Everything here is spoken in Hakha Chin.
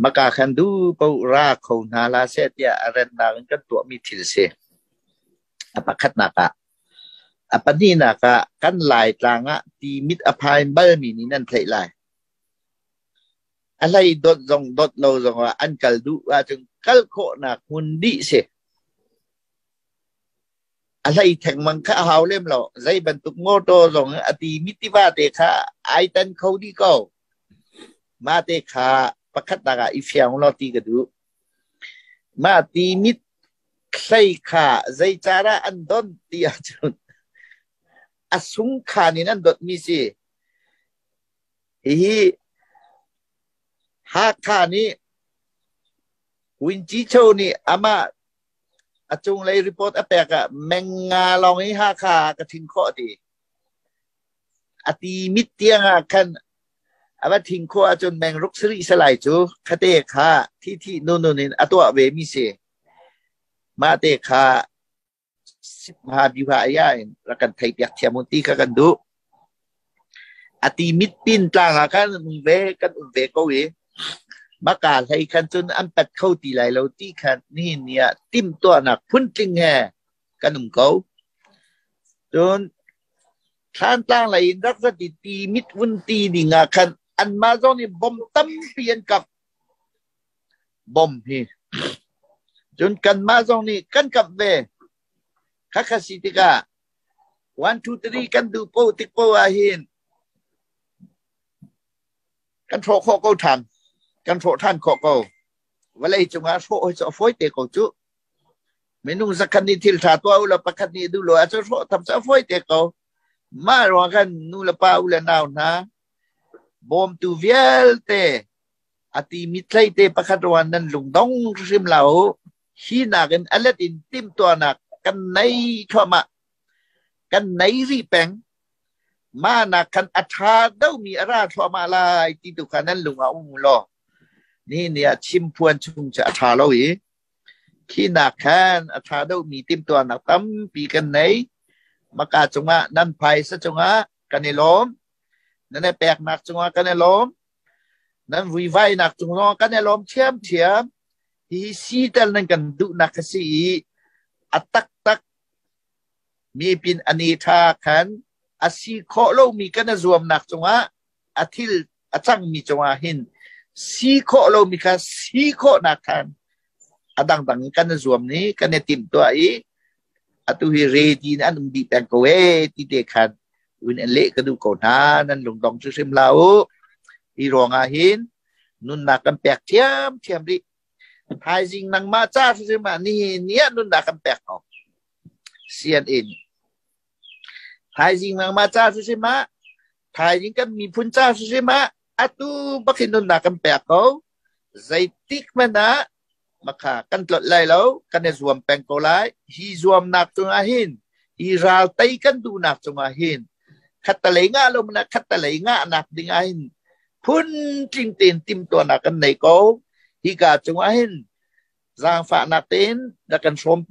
Maka khan du po ra kho hna la seh tiah a rennak in kan tuahmi thil si. A pakhatnak ah. A pahnihnak ah kan Laitlang ah timit a phain balmi nih nan theih lai. A hlei dot zong dot lo zongah an kal duh ahcun kal khawhnak hmun dih si. A hlei thengmang kha a hau lem lo. Zei bantuk motor zong a timi tiva te kha ai tan kho dih ko. Mah te kha pakhatnak ah i fiang law ti ka duh. Mah timit hlei kha zeicadah an don ti ahcun a sungkhan in an dotmi si. Hihi Hakha nih Winci Cho nih amah a cunglei report a pek ah menga lawng hi Hakha ah ka thin khawh ti. A ti mit tiang ah khan a va thin khawh ahcun meng ruk sarih salai cu khate kha thi thi nunun in a tuah ve mi si. Mah te kha ha biuha ya in rak kan thei piak thiam un ti kha kan duh. A ti mit pin tlang ah khan um ve kan um ve ko i maka hlei khan cun an pat kho ti lai lo ti khan nihin ni ah timhtuahnak phuntling he kan um ko. Cun Thlantlang lei in rak zat i ti mit vun ti ding ah khan anmah zong nih bom tampi an kap. Bom hi. Cun kanmah zong nih kan kap ve. Khakha si tikah 1 2 3 kan duh po tik po ah hin kan hrawh khawh ko ṭhan. Kan hrawh ṭhan khawh ko. Vawlei cungah hrawh hi cu a fawi te ko cu. Minung zakhat nih thil ṭha tuah u law pakhat nih duh lo ahcun hrawh tham cu a fawi te ko. Mah ruang khan nu le pa u le nau hna bawmtu vialte a ti mithlei te pakhat ruang nan lungdong hrim la u. Hi nakin a let in timhtuahnak kan nei thluahmah. Kan nei rih peng. Mah nak khan a ṭha deuhmi a ra thluahmah lai ti tu kha nan lung ah um u law nihin ni ah chimphuan chung cu a ṭha lo i khi nak khan a ṭha deuhmi timhtuahnak tampi kan nei. Maka cungah nan phaisa cungah kan i lawm. Nan i peknak cungah kan i lawm. Nan vuivainak cung zong kan i lawm ṭhiamṭhiam. Hihi sitel nan kan duhnak a si i a taktak mi pin an i ṭha khan a si khawh lomi kan i zuamnak cungah a thil a cangmi cungah hin si khawh lomi kha si khawhnak khan a dangdang in kan i zuam ni kan i timhtuah i atu hi ready in an um dih peng ko ee ti te khan win an leh ka duh ko hna. Nan lungdong hrimhrim hlah u. Hi ruangah hin nunnak kan pek ṭhiamṭhiam rih. Thaizing nangmah ca hrimhrim ah nihin ni ah nunnak kan pek ko. CNA nih. Thaizing nangmah ca hrimhrim ah, thaizing kan miphun ca hrimhrim ah atu bakin nunnak kan pek ko. Zeitik hmanh ah makha kan tlolh lai lo, kan i zuam peng ko lai. Hi zuamnak cungah hin, hi ral tei kan duhnak cungah hin, khattalei ngah lo mana khattalei ngahnak ding ah hin phun tling tein timhtuahnak kan nei ko. Hika cungah hin zaangfahnak tein rak kan hrawmpi.